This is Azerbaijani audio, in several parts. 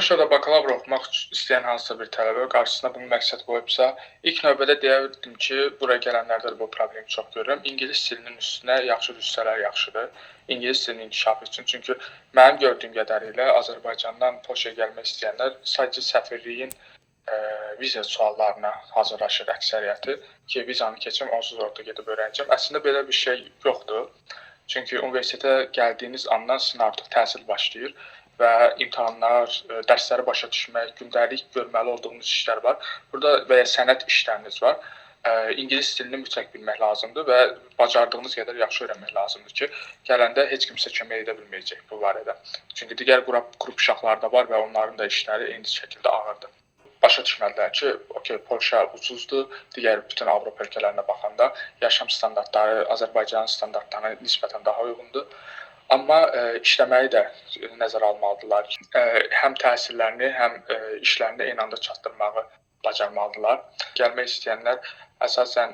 Polşada bakalavr oxumaq istəyən hansısa bir tələbə qarşısına bunu məqsəd qoyubsa, ilk növbədə deyərdim ki, buraya gələnlərdə də bu problemi çox görürəm. İngilis dilinin üstünə yaxşı düşsələr yaxşıdır. İngilis dilinin inkişafı üçün. Çünki mənim gördüyüm qədərilə Azərbaycandan Polşaya gəlmək istəyənlər sadəcə səfirliyin viza suallarına hazırlaşır əksəriyyəti ki, vizanı keçim, onsuz orada gedib öyrənəcəm. Əslində belə bir şey yoxdur. Çünki universitetə gəldiyiniz andan sizin artıq təhsil başlayır və imtahanlar, dərsləri başa düşmək, gündəlik görməli olduğunuz işlər var. Burada və ya sənəd işləriniz var. İngilis dilini mütləq bilmək lazımdır və bacardığınız qədər yaxşı öyrənmək lazımdır ki, gələndə heç kimsə kömək edə bilməyəcək bu barədə. Çünki digər qrup uşaqları da var və onların da işləri eyni şəkildə ağırdır. Başa düşməlilər ki, okey, Polşa ucuzdur, digər bütün Avropa ölkələrinə baxanda yaşam standartları Azərbaycanın standartlarına nisbətən daha uyğundur. Amma işləməyi də nəzərə almalıdırlar ki, həm təhsillərini, həm işlərini eyni anda çatdırmağı bacarmalıdırlar. Gəlmək istəyənlər əsasən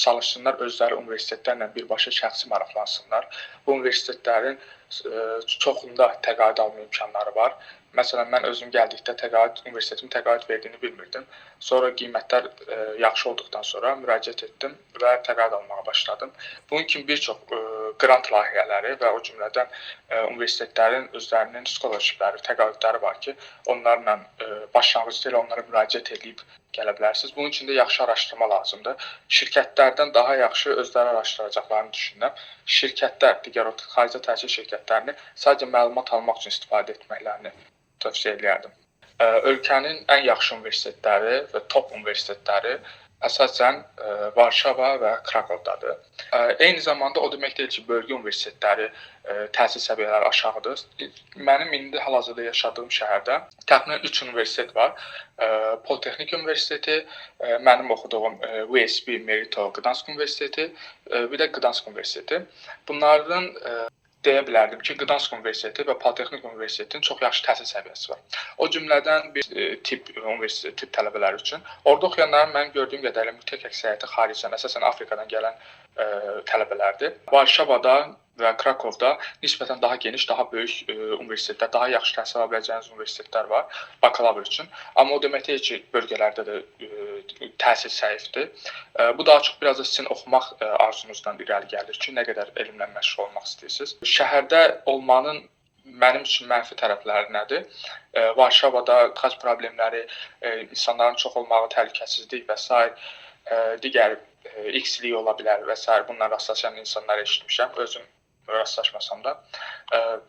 çalışsınlar, özləri universitetlərlə birbaşa şəxsi maraqlansınlar. Bu universitetlərin çoxunda təqaüd alma imkanları var. Məsələn, mən özüm gəldikdə universitetimin təqaüd verdiyini bilmirdim. Sonra qiymətlər yaxşı olduqdan sonra müraciət etdim və təqaüd almağa başladım. Bunun kimi bir çox qrant layihələri və o cümlədən universitetlərin özlərinin scholarshipləri, təqaüdləri var ki, onlarla başlanğıcda elə onlara müraciət edib gələ bilərsiniz. Bunun üçün də yaxşı araşdırma lazımdır. Şirkətlərdən daha yaxşı özləri araşdıracaqlarını düşünürəm. Şirkətlər, digər o xaricdə təhsil şirkətlərini sadəcə məlumat almaq üçün istifadə etməklərini tövsiyə eləyərdim. Ölkənin ən yaxşı universitetləri və top universitetləri əsasən Varşava və Krakovdadır. Eyni zamanda o demək deyil ki, bölgə universitetləri təhsil səviyyələri aşağıdır. Mənim indi hal-hazırda yaşadığım şəhərdə təxminən 3 universitet var. Politexnik Universiteti, mənim oxuduğum VSB Merito Gdansk Universiteti, bir də Gdansk Universiteti. Bunlardan deyə bilərdim ki, Gdansk Universiteti və Politexnik Universitetinin çox yaxşı təhsil səviyyəsi var. O cümlədən bir tip universitet tip tələbələri üçün. Orada oxuyanların mənim gördüyüm qədərilə mütləq əksəriyyəti xaricdən, əsasən Afrikadan gələn tələbələrdir. Varşavada və Krakovda nisbətən daha geniş, daha böyük universitetlər, daha yaxşı təhsil ala biləcəyiniz universitetlər var bakalavr üçün. Amma o demək deyil ki, bölgələrdə də təhsil zəifdir. Bu daha çox biraz da sizin oxumaq arzunuzdan irəli gəlir ki, nə qədər elmlə məşğul olmaq istəyirsiniz. Şəhərdə olmanın mənim üçün mənfi tərəfləri nədir? Varşavada tıxac problemləri, insanların çox olmağı, təhlükəsizlik və sair, digər x-lik ola bilər və sair. Bununla rastlaşan insanları eşitmişəm, özüm rastlaşmasam da.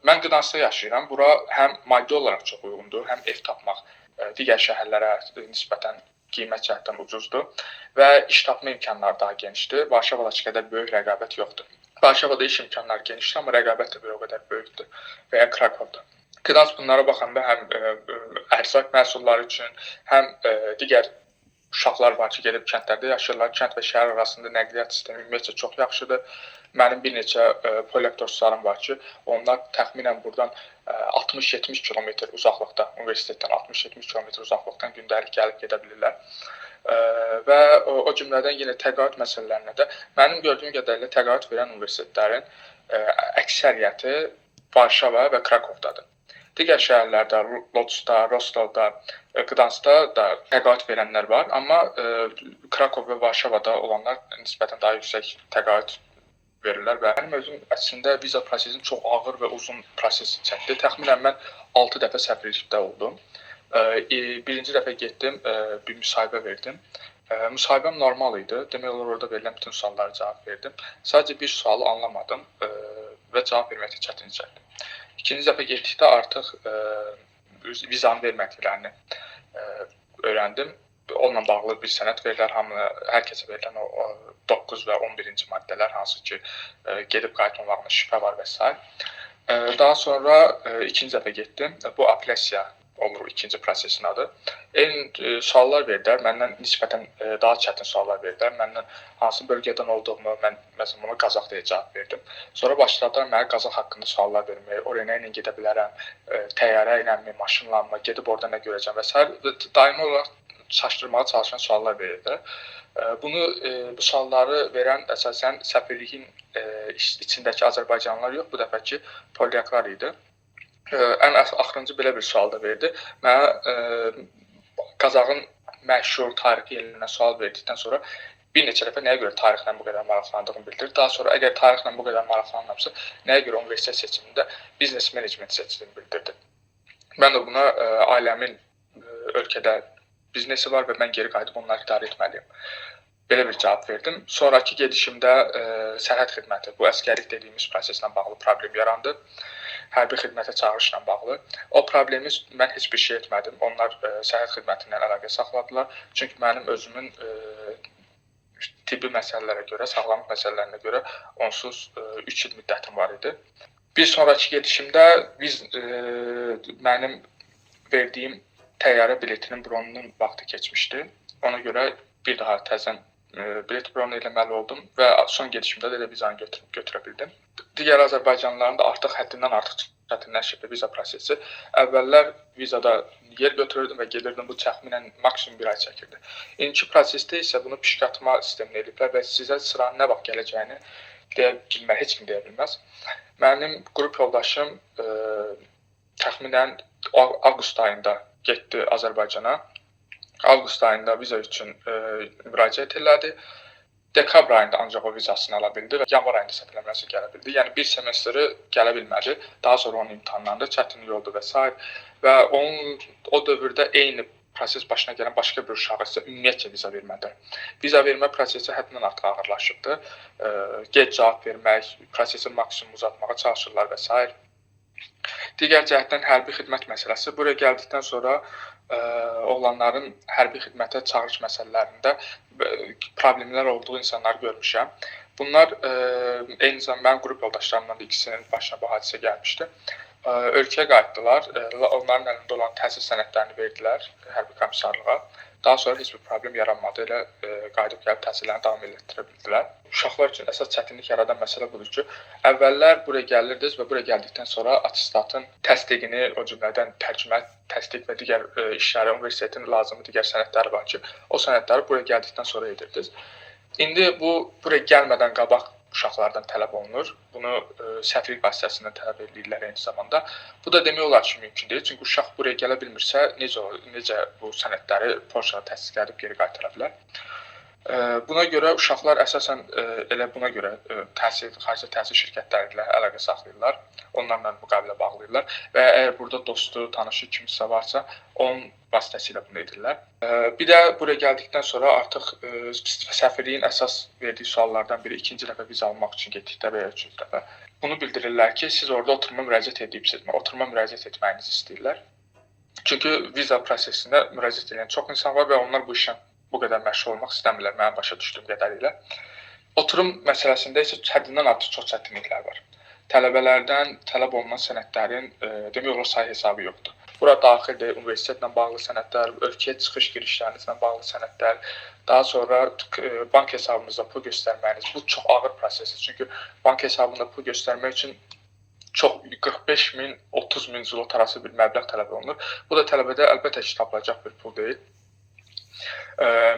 Mən Gdanskda yaşayıram. Bura həm maddi olaraq çox uyğundur, həm ev tapmaq digər şəhərlərə nisbətən qiymət cəhətdən ucuzdur və iş tapma imkanları daha genişdir. Varşavadakı qədər böyük rəqabət yoxdur. Varşavada iş imkanları genişdir, amma rəqabət də bir o qədər böyükdür və ya Krakovda. Gdansk bunlara baxanda həm ərzaq məhsulları üçün, həm digər uşaqlar var ki, gedib kəndlərdə yaşayırlar. Kənd və şəhər arasında nəqliyyat sistemi ümumiyyətcə çox yaxşıdır. Mənim bir neçə polyak dostlarım var ki, onlar təxminən buradan 60-70 kilometr uzaqlıqda, universitetdən 60-70 kilometr uzaqlıqdan gündəlik gəlib gedə bilirlər. Və o cümlədən yenə təqaüd məsələlərinə də mənim gördüyüm qədərilə təqaüd verən universitetlərin əksəriyyəti Varşava və Krakovdadır. Digər şəhərlərdə, Lodzda, Rostovda, Gdanskda da təqaüd verənlər var, amma Krakov və Varşavada olanlar nisbətən daha yüksək təqaüd verirlər və mənim özüm əslində viza prosesim çox ağır və uzun proses çəkdi. Təxminən mən 6 dəfə səfirlikdə oldum. Birinci dəfə getdim, bir müsahibə verdim. Müsahibəm normal idi. Demək olar orada verilən bütün suallara cavab verdim. Sadəcə bir sualı anlamadım və cavab verməkdə çətinlik çəkdim. İkinci dəfə getdikdə artıq vizanı vermədiklərini öyrəndim. Onunla bağlı bir sənəd verirlər, hamına, hər kəsə verilən o 9 və 11-ci maddələr, hansı ki, gedib qayıtmamağına şübhə var və s. Daha sonra ikinci dəfə getdim. Bu apellyasiya olur ikinci prosesin adı. Eyni suallar verdilər, məndən nisbətən daha çətin suallar verdilər. Məndən hansı bölgədən olduğumu, mən məsələn buna Qazax deyə cavab verdim. Sonra başladılar mənə Qazax haqqında suallar verməyə, oraya nə ilə gedə bilərəm, təyyarə iləmi, maşınla mı, gedib orada nə görəcəm və s. Daimi olaraq çaşdırmağa çalışan suallar verirdilər. Bunu bu sualları verən əsasən səfirliyin içindəki azərbaycanlılar yox, bu dəfəki polyaklar idi. Ən axırıncı belə bir sual da verdi. Mənə Qazaxın məşhur tarixi yerlərinə sual verdikdən sonra bir neçə dəfə nəyə görə tarixlə bu qədər maraqlandığımı bildirdi. Daha sonra əgər tarixlə bu qədər maraqlanıramsa, nəyə görə universitet seçimində biznes menecment seçdiyimi bildirdi. Mən də buna ailəmin ölkədə biznesi var və mən geri qayıdıb onları idarə etməliyim. Belə bir cavab verdim. Sonrakı gedişimdə sərhəd xidməti, bu əsgərlik dediyimiz proseslə bağlı problem yarandı. Hərbi xidmətə çağırışla bağlı. O problemi mən heç bir şey etmədim. Onlar sərhəd xidmətindən əlaqə saxladılar. Çünki mənim özümün tibbi məsələlərə görə, sağlamlıq məsələlərinə görə onsuz 3 il müddətim var idi. Bir sonrakı gedişimdə mənim verdiyim təyyarə biletinin bronunun vaxtı keçmişdi. Ona görə bir daha təzən bilet bronu eləməli oldum və son gedişimdə də elə vizanı götürə bildim. Digər azərbaycanlıların da artıq həddindən artıq çətinləşibdi viza prosesi. Əvvəllər vizada yer götürürdüm və gelirdim, bu təxminən maksimum bir ay çəkirdi. İndiki prosesdə isə bunu pişkatma sistemini ediblər və sizə sıranın nə vaxt gələcəyini deyə bilməz, heç kim deyə bilməz. Mənim qrup yoldaşım təxminən avqust ayında getdi Azərbaycana. Avqust ayında viza üçün müraciət elədi. Dekabr ayında ancaq o vizasını ala bildi və yanvar ayında səhv eləmirəmsə gələ bildi. Yəni bir semestri gələ bilmədi. Daha sonra onun imtahanlandı, çətinlik oldu və s. Və onun o dövrdə eyni proses başına gələn başqa bir uşağa isə ümumiyyətcə viza vermədi. Viza vermə prosesi həddindən artıq ağırlaşıbdı. Gec cavab vermək, prosesi maksimum uzatmağa çalışırlar və s. Digər cəhətdən hərbi xidmət məsələsi. Buraya gəldikdən sonra oğlanların hərbi xidmətə çağırış məsələlərində problemlər olduğu insanları görmüşəm. Bunlar eyni zamanda mənim qrup yoldaşlarımdan da ikisinin başına bu hadisə gəlmişdi. Ölkəyə qayıtdılar, onların əlində olan təhsil sənədlərini verdilər hərbi komissarlığa. Daha sonra heç bir problem yaranmadı, elə qayıdıb gəlib təhsillərini davam elətdirə bildilər. Uşaqlar üçün əsas çətinlik yaradan məsələ budur ki, əvvəllər buraya gəlirdiniz və buraya gəldikdən sonra attestatın təsdiqini, o cümlədən tərcümə, təsdiq və digər işləri, universitetin lazımı digər sənədləri var ki, o sənədləri buraya gəldikdən sonra edirdiniz. İndi bu, buraya gəlmədən qabaq uşaqlardan tələb olunur. Bunu səfirlik vasitəsindən tələb edirlər eyni zamanda. Bu da demək olar ki, mümkün deyil. Çünki uşaq buraya gələ bilmirsə, necə bu sənədləri Polşada təsdiqlədib geri qaytara bilər. Buna görə uşaqlar əsasən elə buna görə xarici təhsil şirkətləri ilə əlaqə saxlayırlar, onlarla müqavilə bağlayırlar və əgər burada dostu, tanışı kimsə varsa, onun vasitəsilə bunu edirlər. Bir də buraya gəldikdən sonra artıq səfirliyin əsas verdiyi suallardan biri ikinci dəfə viza almaq üçün getdikdə və ya üçüncü dəfə. Bunu bildirirlər ki, siz orada oturuma müraciət edibsinizmi? Oturuma müraciət etməyinizi istəyirlər. Çünki viza prosesində müraciət edən çox insan var və onlar bu işlə bu qədər məşğul olmaq istəmirlər, mənim başa düşdüyüm qədərilə. Oturum məsələsində isə həddindən artıq çox çətinliklər var. Tələbələrdən tələb olunan sənədlərin demək olar sayı hesabı yoxdur. Bura daxildir universitetlə bağlı sənədlər, ölkəyə çıxış girişlərinizlə bağlı sənədlər, daha sonra bank hesabınızda pul göstərməyiniz. Bu çox ağır prosesdir. Çünki bank hesabında pul göstərmək üçün çox 45 min, 30 min zlot arası bir məbləğ tələb olunur. Bu da tələbədə əlbəttə ki, tapılacaq bir pul deyil.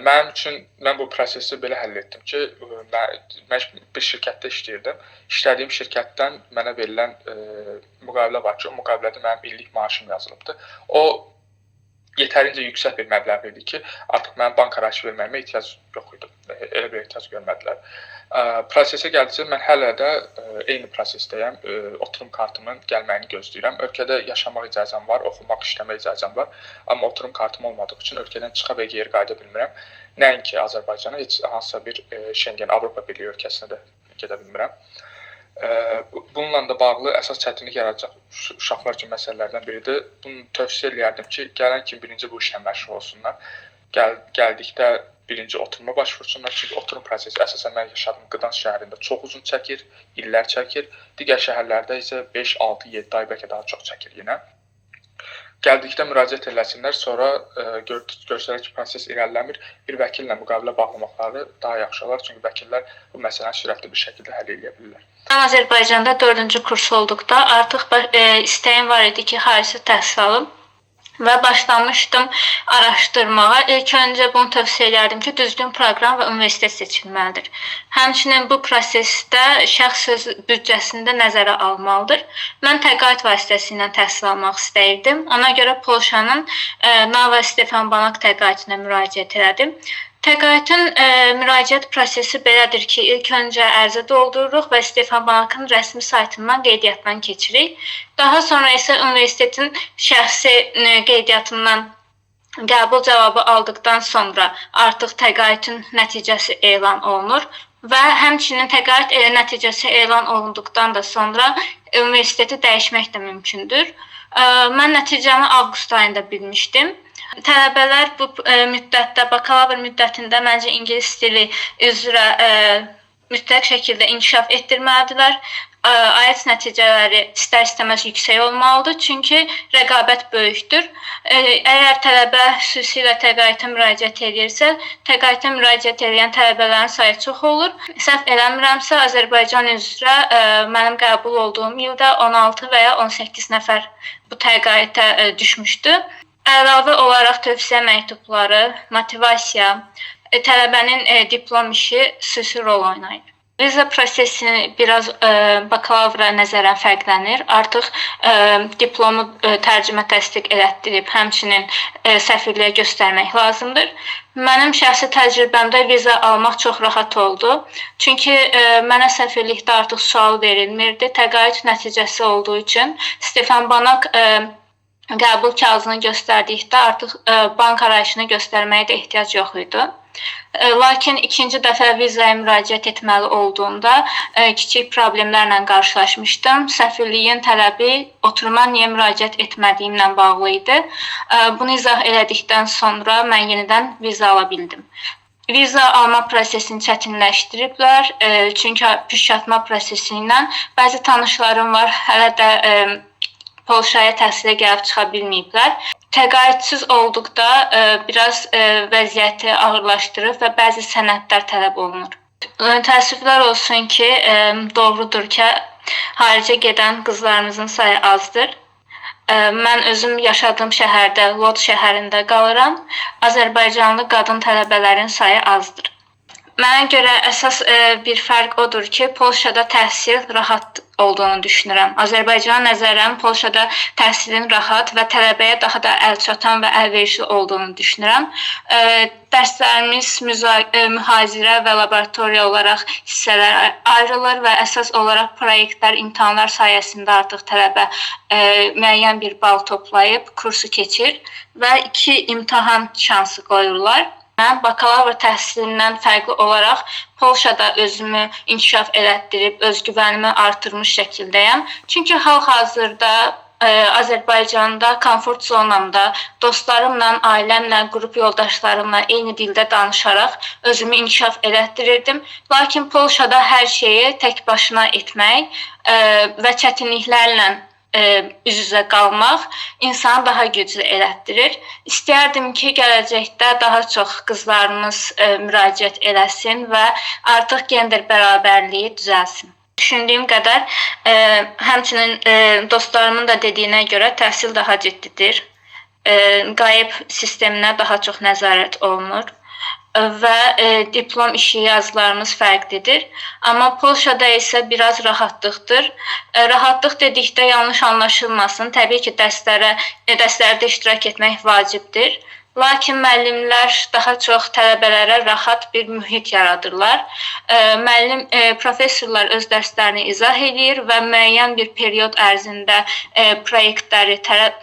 Mənim üçün, mən bu prosesi belə həll etdim ki, mən bir şirkətdə işləyirdim. İşlədiyim şirkətdən mənə verilən müqavilə var ki, o müqavilədə mənim illik maaşım yazılıbdır. O yetərincə yüksək bir məbləğ idi ki, artıq mənim bank arayışı verməyimə ehtiyac yox idi. Elə bir ehtiyac görmədilər. Prosesə gəldikcə mən hələ də eyni prosesdəyəm. Oturum kartımın gəlməyini gözləyirəm. Ölkədə yaşamaq icazəm var, oxumaq, işləmək icazəm var. Amma oturum kartım olmadığı üçün ölkədən çıxa və geri qayıda bilmirəm. Nəinki Azərbaycana, heç hansısa bir Şengen, Avropa Birliyi ölkəsinə də gedə bilmirəm. Bununla da bağlı əsas çətinlik yaradacaq uşaqlar üçün məsələlərdən biridir. Bunu tövsiyə eləyərdim ki, gələn kimi birinci bu işlə məşğul olsunlar. Gəldikdə birinci oturuma başvursunlar. Çünki oturum prosesi əsasən mən yaşadığım Qdansk şəhərində çox uzun çəkir, illər çəkir. Digər şəhərlərdə isə 5, 6, 7 ay bəlkə daha çox çəkir yenə. Gəldikdə müraciət eləsinlər, sonra görsələr ki, proses irəliləmir, bir vəkillə müqavilə bağlamaqları daha yaxşı olar. Çünki vəkillər bu məsələni sürətli bir şəkildə həll edə bilirlər. Mən Azərbaycanda 4-cü kurs olduqda artıq istəyim var idi ki, xarici təhsil alım. Və başlamışdım araşdırmağa. İlk öncə bunu tövsiyə edərdim ki, düzgün proqram və universitet seçilməlidir. Həmçinin bu prosesdə şəxs öz büdcəsini də nəzərə almalıdır. Mən təqaüd vasitəsilə təhsil almaq istəyirdim. Ona görə Polşanın Nava Stefan Bank təqaüdünə müraciət elədim. Təqaüdün müraciət prosesi belədir ki, ilk öncə ərizə doldururuq və Stefan Bankın rəsmi saytından qeydiyyatdan keçirik. Daha sonra isə universitetin şəxsi qeydiyyatından qəbul cavabı aldıqdan sonra artıq təqaüdün nəticəsi elan olunur və həmçinin təqaüd nəticəsi elan olunduqdan da sonra universiteti dəyişmək də mümkündür. Mən nəticəmi avqust ayında bilmişdim. Tələbələr bu müddətdə, bakalavr müddətində məncə ingilis dili üzrə mütləq şəkildə inkişaf etdirməlidirlər. IELTS nəticələri istər-istəməz yüksək olmalıdır, çünki rəqabət böyükdür. Əgər tələbə xüsusilə təqaüdə müraciət edirsə, təqaüdə müraciət edən tələbələrin sayı çox olur. Səhv eləmirəmsə, Azərbaycan üzrə mənim qəbul olduğum ildə 16 və ya 18 nəfər bu təqaüdə düşmüşdü. Əlavə olaraq tövsiyə məktubları, motivasiya, tələbənin diplom işi xüsusi rol oynayır. Viza prosesi biraz bakalavra nəzərən fərqlənir. Artıq diplomu tərcümə təsdiq elətdirib, həmçinin səfirliyə göstərmək lazımdır. Mənim şəxsi təcrübəmdə viza almaq çox rahat oldu. Çünki mənə səfirlikdə artıq sual verilmirdi. Təqaüd nəticəsi olduğu üçün Stefan Bank qəbul kağızını göstərdikdə artıq bank arayışını göstərməyə də ehtiyac yox idi. Lakin ikinci dəfə vizaya müraciət etməli olduğumda kiçik problemlərlə qarşılaşmışdım. Səfirliyin tələbi oturuma niyə müraciət etmədiyimlə bağlı idi. Bunu izah elədikdən sonra mən yenidən viza ala bildim. Viza alma prosesini çətinləşdiriblər, çünki püşkatma prosesi ilə bəzi tanışlarım var, hələ də Polşaya təhsilə gəlib çıxa bilməyiblər. Təqaüdsüz olduqda biraz vəziyyəti ağırlaşdırır və bəzi sənədlər tələb olunur. Təəssüflər olsun ki, doğrudur ki, xaricə gedən qızlarımızın sayı azdır. Mən özüm yaşadığım şəhərdə, Lod şəhərində qalıram. Azərbaycanlı qadın tələbələrin sayı azdır. Mənə görə əsas bir fərq odur ki, Polşada təhsil rahat olduğunu düşünürəm. Azərbaycana nəzərən Polşada təhsilin rahat və tələbəyə daha da əlçatan və əlverişli olduğunu düşünürəm. Dərslərimiz mühazirə və laboratoriya olaraq hissələrə ayrılır və əsas olaraq proyektlər, imtahanlar sayəsində artıq tələbə müəyyən bir bal toplayıb kursu keçir və 2 imtahan şansı qoyurlar. Mən bakalavr təhsilindən fərqli olaraq Polşada özümü inkişaf elətdirib, özgüvənimi artırmış şəkildəyəm. Çünki hal-hazırda Azərbaycanda komfort zonamda dostlarımla, ailəmlə, qrup yoldaşlarımla eyni dildə danışaraq özümü inkişaf elətdirirdim. Lakin Polşada hər şeyi tək başına etmək və çətinliklərlə üz-üzə qalmaq insanı daha güclü elətdirir. İstəyərdim ki, gələcəkdə daha çox qızlarımız müraciət eləsin və artıq gender bərabərliyi düzəlsin. Düşündüyüm qədər, həmçinin dostlarımın da dediyinə görə təhsil daha ciddidir. Qayıb sisteminə daha çox nəzarət olunur və diplom işi yazılarımız fərqlidir. Amma Polşada isə biraz rahatlıqdır. Rahatlıq dedikdə yanlış anlaşılmasın. Təbii ki, dərslərdə iştirak etmək vacibdir. Lakin müəllimlər daha çox tələbələrə rahat bir mühit yaradırlar. Müəllim, professorlar öz dərslərini izah eləyir və müəyyən bir period ərzində proyektləri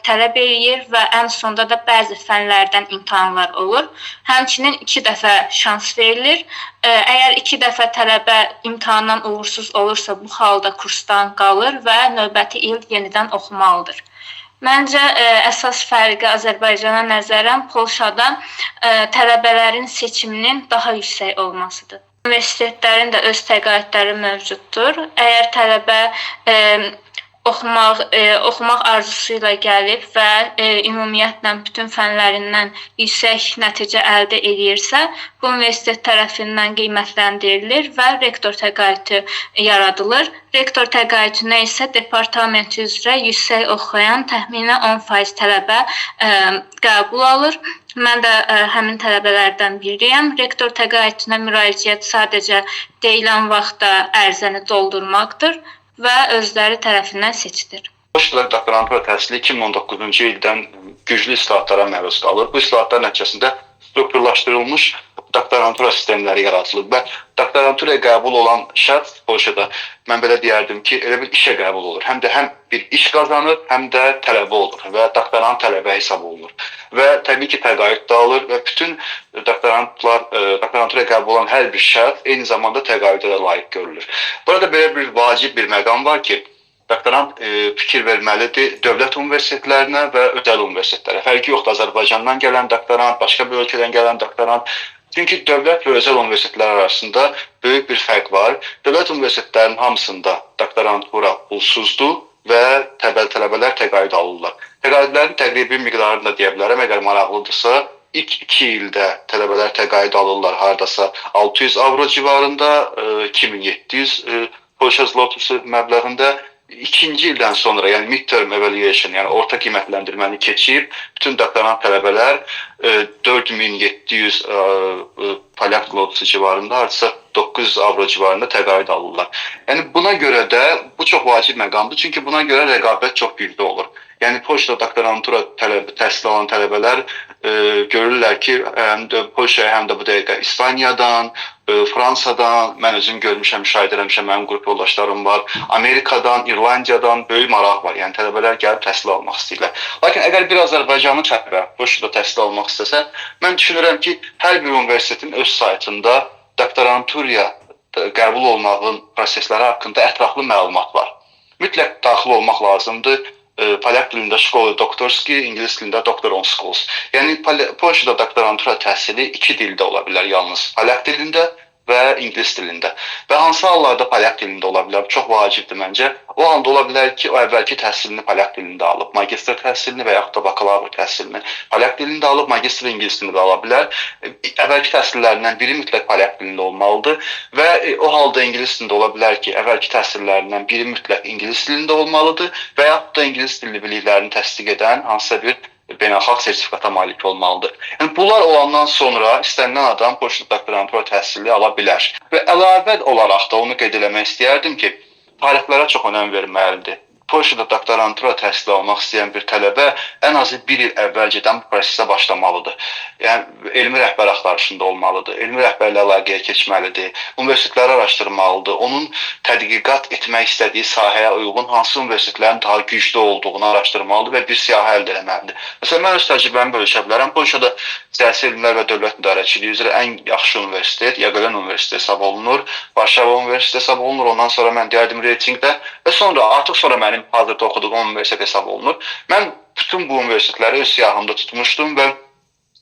tələb eləyir və ən sonda da bəzi fənlərdən imtahanlar olur. Həmçinin 2 dəfə şans verilir. Əgər 2 dəfə tələbə imtahandan uğursuz olursa, bu halda kursdan qalır və növbəti il yenidən oxumalıdır. Məncə, əsas fərqi Azərbaycana nəzərən Polşada tələbələrin seçiminin daha yüksək olmasıdır. Universitetlərin də öz təqaüdləri mövcuddur. Əgər tələbə oxumaq arzusu ilə gəlib və ümumiyyətlə bütün fənlərindən yüksək nəticə əldə eləyirsə, bu universitet tərəfindən qiymətləndirilir və rektor təqaüdü yaradılır. Rektor təqaüdünə isə departament üzrə yüksək oxuyan təxminən 10% tələbə qəbul alır. Mən də həmin tələbələrdən biriyəm. Rektor təqaüdünə müraciət sadəcə deyilən vaxtda ərizəni doldurmaqdır və özləri tərəfindən seçilir. Polşada doktorantura təhsili 2019-cu ildən güclü islahatlara məruz qalır. Bu islahatlar nəticəsində strukturlaşdırılmış doktorantura sistemləri yaradılıb və doktoranturaya qəbul olan şəxs Polşada, mən belə deyərdim ki, elə bir işə qəbul olur. Həm də həm bir iş qazanır, həm də tələbə olur və doktorant tələbə hesab olunur. Və təbii ki, təqaüd də alır və bütün doktorantlar, doktoranturaya qəbul olan hər bir şəxs eyni zamanda təqaüdə də layiq görülür. Burada belə bir vacib bir məqam var ki, doktorant fikir verməlidir dövlət universitetlərinə və özəl universitetlərə. Fərqi yoxdur, Azərbaycandan gələn doktorant, başqa bir ölkədən gələn doktorant. Çünki dövlət və özəl universitetlər arasında böyük bir fərq var. Dövlət universitetlərinin hamısında doktorantura pulsuzdur və tələbələr təqaüd alırlar. Təqaüdlərin təqribi miqdarını da deyə bilərəm, əgər maraqlıdırsa, ilk 2 ildə tələbələr təqaüd alırlar hardasa 600 avro civarında, 2700 Polşa zlotusu məbləğində. İkinci ildən sonra, yəni midterm evaluation, yəni orta qiymətləndirməni keçib, bütün doktorant tələbələr 4700 polyak zlotusu civarında, hardasa 900 avro civarında təqaüd alırlar. Yəni buna görə də bu çox vacib məqamdır, çünki buna görə rəqabət çox güclü olur. Yəni Polşada doktorantura təhsil alan tələbələr görürlər ki, həm də Polşaya, həm də bu dəqiqə İspaniyadan, Fransadan, mən özüm görmüşəm, müşahidə eləmişəm, mənim qrup yoldaşlarım var, Amerikadan, İrlandiyadan böyük maraq var. Yəni tələbələr gəlib təhsil almaq istəyirlər. Lakin əgər bir Azərbaycanlı tələbə Polşada təhsil almaq istəsə, mən düşünürəm ki, hər bir universitetin öz saytında doktoranturaya qəbul olmağın prosesləri haqqında ətraflı məlumat var. Mütləq daxil olmaq lazımdır. Polyak dilində şkola doktorski, ingilis dilində doctor on schools. Yəni Polşada doktorantura təhsili iki dildə ola bilər yalnız. Polyak dilində və ingilis dilində. Və hansı hallarda polyak dilində ola bilər? Bu çox vacibdir məncə. O anda ola bilər ki, o əvvəlki təhsilini polyak dilində alıb, magistr təhsilini və yaxud da bakalavr təhsilini polyak dilində alıb, magistr ingilis dilində ala bilər. Əvvəlki təhsillərindən biri mütləq polyak dilində olmalıdır və o halda ingilis dilində ola bilər ki, əvvəlki təhsillərindən biri mütləq ingilis dilində olmalıdır və yaxud da ingilis dilini biliklərini təsdiq edən hansısa bir beynəlxalq sertifikata malik olmalıdır. Yəni bunlar olandan sonra istənilən adam Polşada doktorantura təhsili ala bilər. Və əlavə olaraq da onu qeyd eləmək istəyərdim ki, tarixlərə çox önəm verməlidir. Polşada doktorantura təhsili almaq istəyən bir tələbə ən azı bir il əvvəlcədən bu prosesə başlamalıdır. Yəni elmi rəhbər axtarışında olmalıdır, elmi rəhbərlə əlaqəyə keçməlidir, universitetləri araşdırmalıdır, onun tədqiqat etmək istədiyi sahəyə uyğun hansı universitetlərin daha güclü olduğunu araşdırmalıdır və bir siyahı əldə etməlidir. Məsələn, mən öz təcrübəmi bölüşə bilərəm. Polşada siyasi elmlər və dövlət idarəçiliyi üzrə ən yaxşı universitet Yaqelen Universiteti hesab olunur, Varşava Universiteti hesab olunur. Ondan sonra mən deyərdim reytinqdə və sonra artıq sonra mənim hazırda oxuduğum universitet hesab olunur. Mən bütün bu universitetləri öz siyahımda tutmuşdum və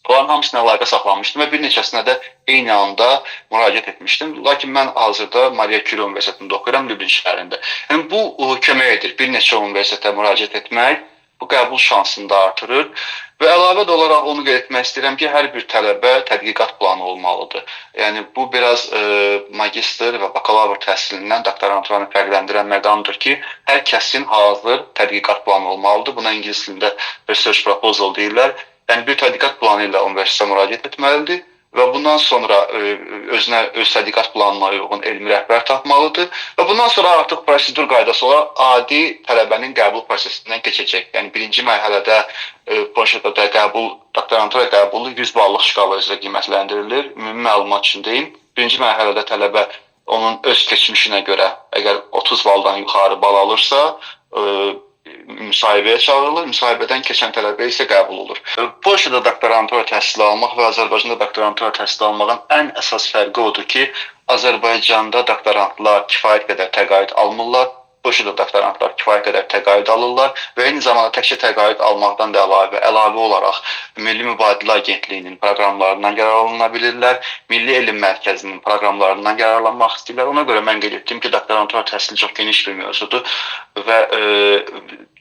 onların hamısına əlaqə saxlamışdım və bir neçəsinə də eyni anda müraciət etmişdim. Lakin mən hazırda Maria Curie Universitetində oxuyuram, Lüblin şəhərində. Yəni bu kömək edir. Bir neçə universitetə müraciət etmək bu qəbul şansını da artırır. Və əlavə də olaraq onu qeyd etmək istəyirəm ki, hər bir tələbə tədqiqat planı olmalıdır. Yəni bu biraz magistr və bakalavr təhsilindən doktoranturanı fərqləndirən məqamdır ki, hər kəsin hazır tədqiqat planı olmalıdır. Buna ingilis dilində research proposal deyirlər. Yəni bir tədqiqat planı ilə universitetə müraciət etməlidir və bundan sonra özünə öz tədqiqat planına uyğun elmi rəhbər tapmalıdır və bundan sonra artıq prosedur qaydası olaraq adi tələbənin qəbul prosesindən keçəcək. Yəni birinci mərhələdə Polşada da qəbul, doktorantura qəbulu 100 ballıq şkala üzrə qiymətləndirilir. Ümumi məlumat üçün deyim, birinci mərhələdə tələbə onun öz keçmişinə görə əgər 30 baldan yuxarı bal alırsa, müsahibəyə çağırılır, müsahibədən keçən tələbə isə qəbul olur. Polşada doktorantura təhsili almaq və Azərbaycanda doktorantura təhsili almağın ən əsas fərqi odur ki, Azərbaycanda doktorantlar kifayət qədər təqaüd almırlar. Polşada doktorantlar kifayət qədər təqaüd alırlar və eyni zamanda təkcə təqaüd almaqdan da əlavə olaraq Milli Mübadilə Agentliyinin proqramlarından yararlana bilirlər, Milli Elm Mərkəzinin proqramlarından yararlanmaq istəyirlər. Ona görə mən qeyd etdim ki, doktorantura təhsili çox geniş bir mövzudur və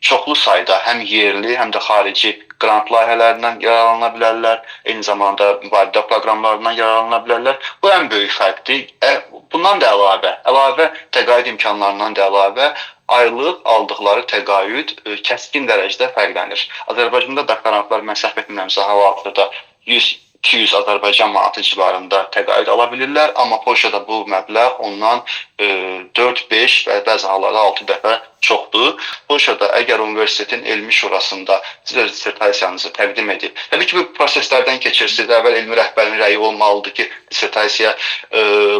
çoxlu sayda həm yerli, həm də xarici qrant layihələrindən yararlana bilərlər, eyni zamanda mübadilə proqramlarından yararlana bilərlər. Bu ən böyük fərqdir. Bundan da əlavə təqaüd imkanlarından da əlavə aylıq aldıqları təqaüd kəskin dərəcədə fərqlənir. Azərbaycanda doktorantlar, mən səhv etmirəmsə, hal-hazırda 100-200 Azərbaycan manatı civarında təqaüd ala bilirlər, amma Polşada bu məbləğ ondan 4-5 və bəzi hallarda 6 dəfə çoxdur. Polşada əgər universitetin elmi şurasında siz öz dissertasiyanızı təqdim edib, təbii ki, bu proseslərdən keçirsiniz. Əvvəl elmi rəhbərin rəyi olmalıdır ki, dissertasiya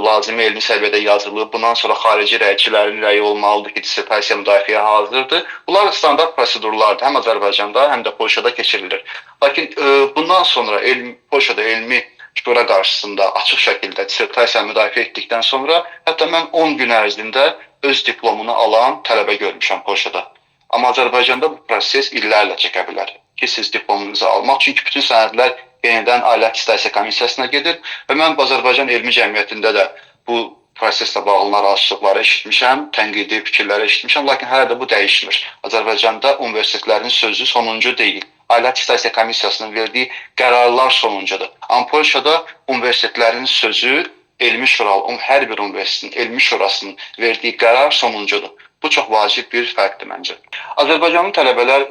lazımi elmi səviyyədə yazılıb. Bundan sonra xarici rəyçilərin rəyi olmalıdır ki, dissertasiya müdafiəyə hazırdır. Bunlar standart prosedurlardır. Həm Azərbaycanda, həm də Polşada keçirilir. Lakin bundan sonra Polşada elmi şura qarşısında açıq şəkildə dissertasiyanı müdafiə etdikdən sonra, hətta mən 10 gün ərzində öz diplomunu alan tələbə görmüşəm Polşada. Amma Azərbaycanda bu proses illərlə çəkə bilər ki, siz diplomunuzu almaq. Çünki bütün sənədlər yenidən Ali Attestasiya Komissiyasına gedir və mən Azərbaycan elmi cəmiyyətində də bu proseslə bağlı narazılıqları eşitmişəm, tənqidi fikirləri eşitmişəm, lakin hələ də bu dəyişmir. Azərbaycanda universitetlərin sözü sonuncu deyil. Ali Attestasiya Komissiyasının verdiyi qərarlar sonuncudur. Amma Polşada universitetlərin sözü elmi şura, hər bir universitetin elmi şurasının verdiyi qərar sonuncudur. Bu çox vacib bir fərqdir məncə. Azərbaycanlı tələbələr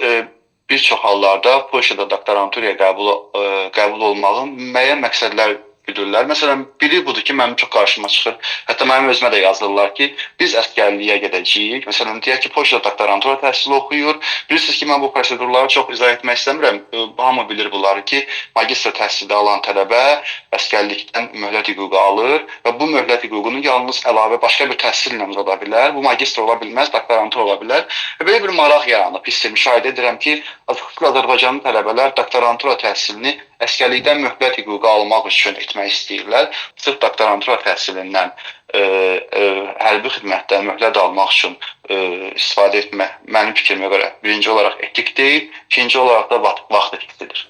bir çox hallarda Polşada doktoranturaya qəbul olmağın müəyyən məqsədlər güdürlər. Məsələn, biri budur ki, mənim çox qarşıma çıxır. Hətta mənim özümə də yazırlar ki, biz əsgərliyə gedəcəyik. Məsələn, deyək ki, Polşada doktorantura təhsili oxuyur. Bilirsiniz ki, mən bu prosedurları çox izah etmək istəmirəm. Hamı bilir bunları ki, magistr təhsili alan tələbə əsgərlikdən möhlət hüququ alır və bu möhlət hüququnu yalnız əlavə başqa bir təhsillə uzada bilər. Bu magistr ola bilməz, doktorantura ola bilər. Və belə bir maraq yaranıb, hiss müşahidə edirəm ki, xüsusilə Azərbaycanlı tələbələr doktorantura təhsilini əsgərlikdən möhlət hüququ almaq üçün etmək istəyirlər. Sırf doktorantura təhsilindən hərbi xidmətdən möhlət almaq üçün istifadə etmək mənim fikrimə görə birinci olaraq etik deyil, ikinci olaraq da vaxt itkisidir.